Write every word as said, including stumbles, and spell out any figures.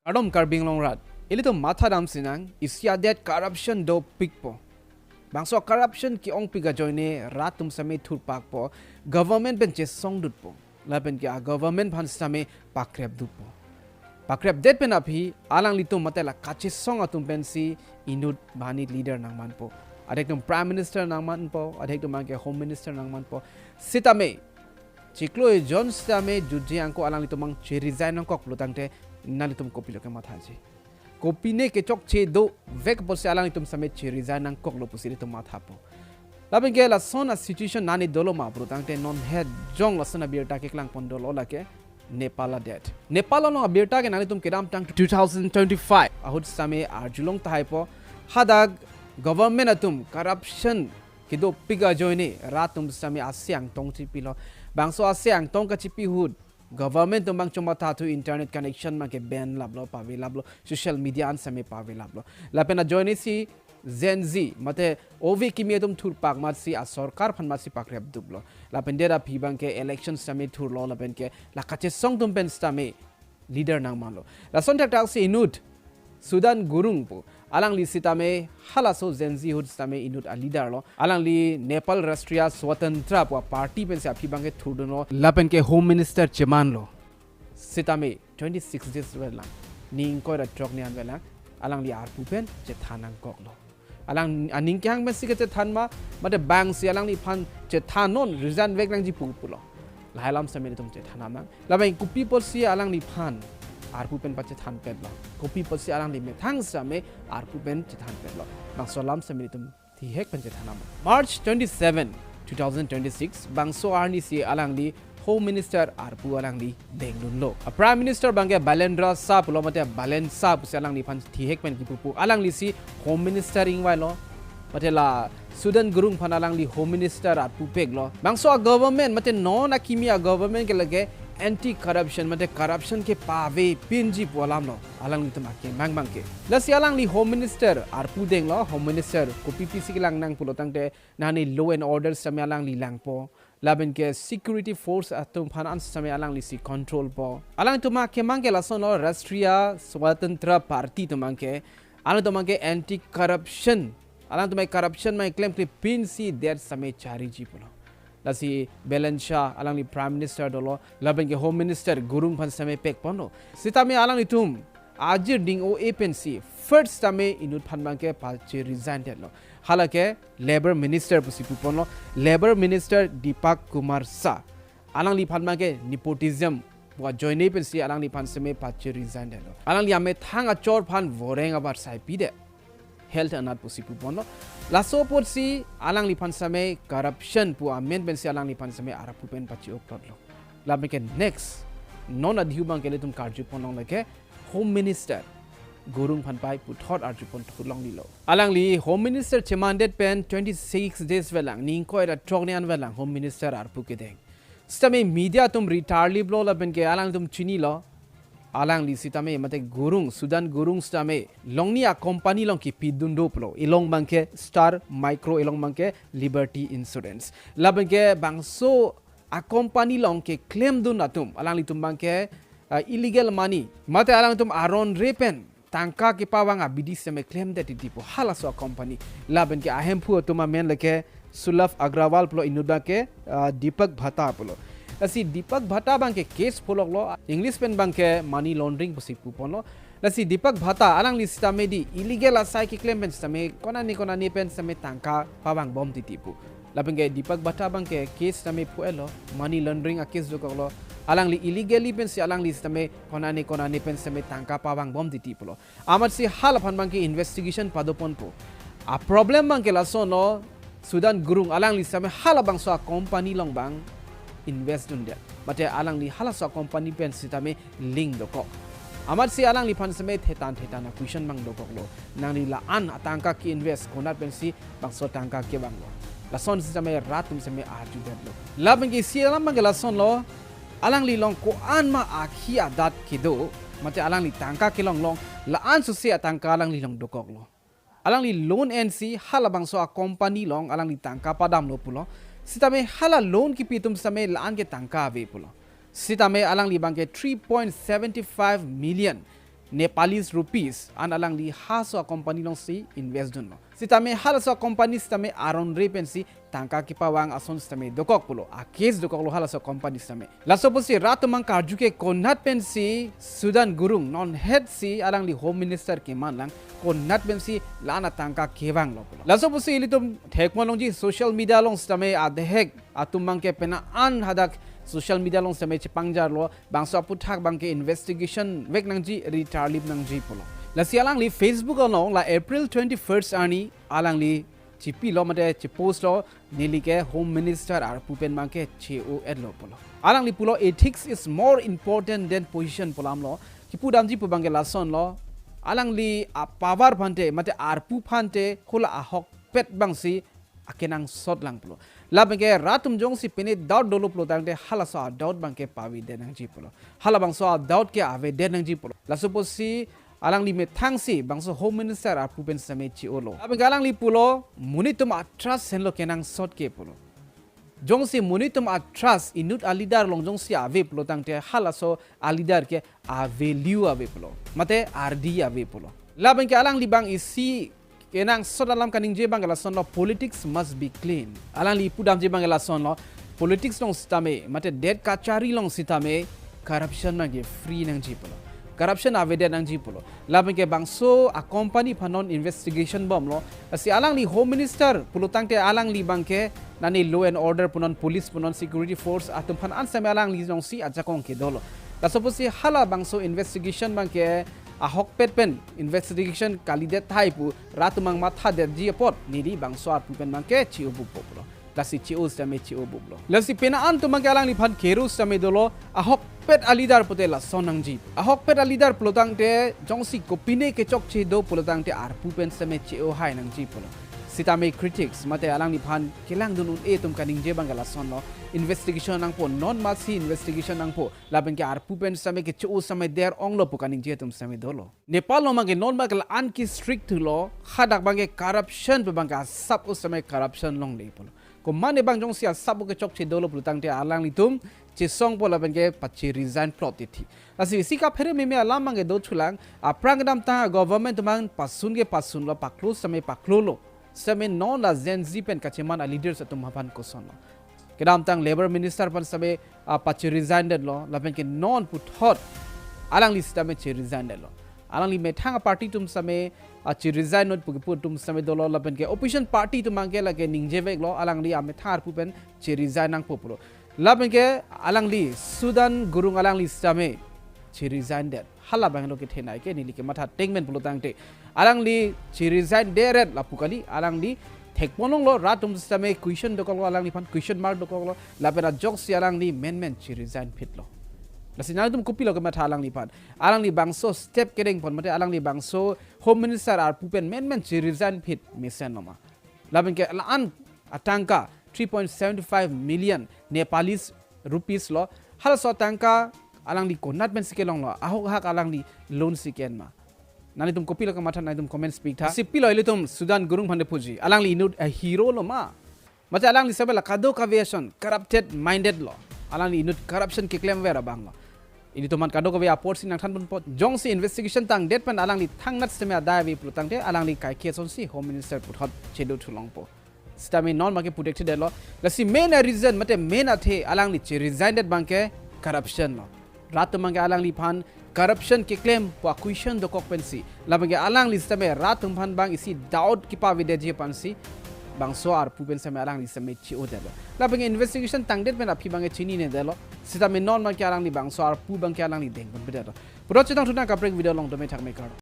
Kardom Karbi Anglong rat. Ilitum matha damsinang, isi adet corruption dopikpo. Bangso corruption ke-ongpik ajoine rat atum sitame thurpakpo, government pen chesongdutpo. Lapen ke a government aphan sitame pakrepdutpo. Pakrepdet pen aphi alanglitum mate la kachesong atum pensi inut banghini leader nangmanpo. Adek atum Prime Minister nangmanpo, adek atum abangke Home Minister nangmanpo. Sitame chiklo ejon sitame jutji angko alanglitum abang che-resign nangkok pulo tangte nanglitum kopilo kemathaji? Kopine kechokche dovek apotsi alanglitum sitame che-resign nangkoklo pusi ilitum mathapo. Lapen ke lason a situation nani dolo ma pulo tangte non het jong lason abirta keklang pon dolo, lake Nepal adet. Nepal along abirta ke nanglitum kedamtang two thousand twenty-five ahut sitame arjulong tahaipo, hadak government atum corruption kedopik ajoine rat atum sitame ase angtong chipilo. Bangso ase angtong kachipi ahut government atum abang chomathathu internet connection abangke ban laplo, pavi laplo, social media an sitame pavi laplo. Lapen ajoine si Gen Z mate ove kimi atum thurpak amatsi asorkar aphan amatsi pakrepdutlo. Lapen det aphi abangke election sitame thurlo, lapen ke la kachesong atum pen sitame leader nangmanlo. Lason thakthak si inut Sudan Gurung pu, alangli sitame halaso Gen Z ahut sitame inut a leader lo. Alangli Nepal Rashtriya Swatantra pu a party pensi aphi abangke thurdunlo. Lapen ke Home Minister chemanlo. Sitame twenty-six days velang, ni ingkoi ra throk ni an velang, alangli arpu pen chethan nangkoklo. Alang aning kehang pensi kechethan ma, mate bangsi alangliphan chethannon, resign vek nangji pu pulo. Lahai alam sitame ilitum chethan nang. Lapen kopi apotsi alangliphan arpu pen pachethanpetlo? Kopi apotsi alangli methang sitame arpu pen chethanpetlo? Bangso alam sitame ilitum thihek pen chethan nang. March twenty-seven, two thousand twenty-six, bangso arni si alangli Home Minister arpu alangli dengdunlo. A Prime Minister abangke Balendra Shah pulo, mate Balen Shah pusi alangliphan thihek pen kipupu. Alangli si Home Minister ingvailo. Mate la Sudan Gurung aphan alangli Home Minister arpu peklo. Bangso a government mate non akimi a government ke lake anti corruption mate corruption kepavepinji pu alamlo alanglitum akemang abangke. Lasi alangli Home Minister arpu denglo, Home Minister kopi pisi kelang nang pulo tangte nani law and order sitame alangli langpo. Lapen ke security force atum aphan an sitame alangli si controlpo. Alangtum akemang ke lasonlo, Rashtriya Swatantra Party atum abangke, alangtum abangke anti corruption, alangtum abang corruption abang klemklepinsi det sitame chariji pulo. Lasi Balen Shah alangli Prime Minister dolo, lapen ke Home Minister Gurung aphan sitame pekponlo. Sitame alanglitum ajir ding o-e pensi first sitame inut aphan abangke pache-resign detlo. Halake Labour Minister pusi puponlo, Labour Minister Deepak Kumar Shah, alangliphan abangke nepotism pu ajoine pensi alangliphan sitame pache-resign detlo. Alangli amethang achor aphan voreng abar sai pidet, health anat pusi puponlo. Laso apotsi alangliphan sitame corruption pu amen pensi alangliphan sitame arpu pen pache-oplotlo. Lapen ke next, non adihu abangke ilitum karjupon longle ke Home Minister Gurung aphan pai puthot arjupon thu longlelo. Alangli Home Minister chemandet pen twenty-six days velang, ni ingkoi ra throk ni an velang Home Minister arpu kedeng. Sitame media atum ritarliplo lapen ke alangtum chinilo. Alangli sitame mate Gurung, Sudan Gurung sitame longni a company along kipidun do pulo. Along abangke Star Micro, along abangke Liberty Insurance. Lapen ke bangso a company along keklemdun atum, alanglitum abangke, ah, illegal money mate alangtum aron re pen tangka kepavang abidi sitame klemdet titi pu halaso a company. Lapen ke ahemphu atum amen lake Sulabh Agrawal pulo, inut abangke, ah, Deepak Bhatta pulo. Lasi Deepak Bhatta abangke case pholoklo, English pen abangke money laundering pusi puponlo. Lasi Deepak Bhatta alangli sitame di illegal asai keklem pen sitame konane konane pen sitame tangka pavangbom titi pu. Lapen ke Deepak Bhatta abangke case sitame phu-etlo, money laundering a case dokoklo. Alangli illegally pensi alangli sitame konane konane pen sitame tangka pavangbom titi pulo. Amatsi halaphan abangke investigation padoponpo. A problem abangke lasonlo, Sudan Gurung alangli sitame halabangso a company along abang invest dundet. Mate alangli halaso a company pen sitame link dokok. Amatsi alangliphan sitame thetan thetan a question abang dokoklo. Nangli la-an atangka ke-invest konat pensi bangso tangka kevanglo? Lason sitame rat atum sitame arjudetlo. Lapen ke isi alam abangke lasonlo, alangli along ko-an ma akhi adat kedo, mate alangli tangka kelong along, la-an sose atangka alangli along dokoklo. Alangli loan ensi halabangso a company along alangli tangka padamlo pulo. Sitame hala loan kipi atum sitame la-an ke tangka ave pulo. Sitame alangli abangke three point seven five million Nepalese rupees an alangli halaso a-company alongsi invest dunlo. Sitame halaso a-company sitame aron re pensi tangka kepavang ason sitame dokok pulo. A-case dokoklo halaso a-company sitame. Laso pusi rat atum abang karju ke konat pensi Sudan Gurung non het si alangli Home Minister keman lang konat pensi la-an atangka kevanglo pulo. Laso pusi ilitum thekpon longji social media along sitame adehek atum abang ke pena an hadak social media along sitame chepangjarlo, bangso aputhak abang ke investigation vek nangji, ri tarlip nangji pulo. Lasi alangli Facebook along la April twenty-first arni alangli chipilo mate chepostlo, neli ke Home Minister arpu pen abang ke che-o-etlo pulo. Alangli pulo, "Ethics is more important than position" pu alamlo. Kipudamji pu abang ke lasonlo. Alangli a-power aphante mate arpu aphante hula ahokpet abangsi akenangsot lang pulo. Lapen ke rat atum jongsi pine doubt dolo pulo tangte halaso a-doubt abang ke pavedet nangji pulo. Halabangso a-doubt ke avedet nangji pulo. Laso pusi alangli methangsi bangso Home Minister arpu pen sitame che-olo. Lapen ke alangli pulo, monit atum a-trust henlo kenangsot ke pulo. Jongsi monit atum a-trust inut a-leader along jongsi ave pulo tangte halaso a-leader ke a-value ave pulo, mate ardi ave pulo. Lapen ke alangli abang isi kenangsot alam kaningje abang ke lasonlo, "Politics must be clean." Alangli pudamji abang ke lasonlo, politics along sitame mate det kachari along sitame corruption abang ke free nangji pulo, corruption avedet nangji pulo. Lapen ke bangso a-company aphan non investigation bomlo. Lasi alangli Home Minister pulo tangte alangli abang ke nani law and order punon, police punon, security force atum aphan an sitame alangli jongsi ajakong ke dolo. Laso pusi halabangso investigation abang ke ahokpet pen investigation kalidet tahai pu rat atum abang mathadetji apot neli bangso arpu pen abang ke che-o bupbuplo. Lasi che-o sitame che-o buplo. Lasi pena an atum abang ke alangliphan kero sitame dolo, ahokpet a-leader pute lason nangji. Ahokpet a-leader pulo tangte jongsi kopine kechokche do pulo tangte arpu pen sitame che-o hai nangji pulo. Sitame critics mate alangliphan kelangdun un-e atum kaningje abang ke lasonlo, investigation nangpo, non masi investigation nangpo, lapen ke arpu pen sitame keche-o sitame der-onglo pu kaningje atum sitame dolo. Nepal along abang ke non abang ke la-an ke strict thulo, hadak abang ke corruption pu abang ke asap o sitame corruption longle pulo. Komatne abang jongsi asap o kechokche dolo pulo tangte alanglitum chesongpo lapen ke pache-resign plot titi. Lasi isi kaphere meme alam abang ke do chulang, aphrang kedamtang government atum abang pasun ke pasunlo, paklo sitame paklolo. Sitame non la Gen Z pen kacheman a-leaders atum aphan kosonlo. Kedamtang Labour Minister aphan sitame, ah, pache-resign detlo, lapen ke non puthot alangli sitame che-resign detlo. Alangli methang a-party atum sitame, ah, che-resign not pu kepu atum sitame dolo, lapen ke opposition party atum abang ke lake ningjeveklo, alangli amethang arpu pen che-resign nangpo pulo. Lapen ke alangli Sudan Gurung alangli sitame che-resign det. Hala abang lo kethenei ke neli kematha tengmen pulo tangte, alangli che-resign deret lapu kali, alangli thekpon longlo, rat atum sitame question dokoklo, alangliphan question mark dokoklo, lapen ajoksi alangli menmen che-resign phitlo. Lasi nangtum kopilo kematha alangliphan? Alangli bangso step kedengpon mate alangli bangso Home Minister arpu pen menmen che-resign phit mesenlo ma? Lapen ke la-an atangka three point seven five million Nepalese rupees lo. Halaso atangka alangli konat pensi kelonglo? Ahok ahak alangli loan si ke-en ma? Nanglitum kopilo kematha, nanglitum comment speak tha. Si pilo ilitum Sudan Gurung aphan de puji, alangli inut a-hero lo ma? Mate alangli sitame la kadokave ason corrupted minded lo. Alangli inut corruption keklemver abang lo. Ilitum aphan kadokave apor si nangthan ponpo. Jongsi investigation tangdet pen alangli thangnat sitame adai ave pulo tangte alangli kaike asonsi Home Minister puthot chedo thulongpo. Sitame non abang ke puthekthe detlo. Lasi main a-reason mate main athe alangli che-resign det abang ke corruption lo. Rat atum abang ke alangliphan corruption keklem pu a-question dokok pensi, lapen ke alangli sitame rat atum aphan abang isi doubt kepavedetji aphansi bangso arpu pen sitame alangli sitame che-o detlo. Lapen ke investigation tangdet pen aphi abang ke chinine detlo. Sitame non abang ke alangli bangso arpu abang ke alangli dengponpedetlo. Puthot chetong thunang kaprek video along, dome thakme kardom.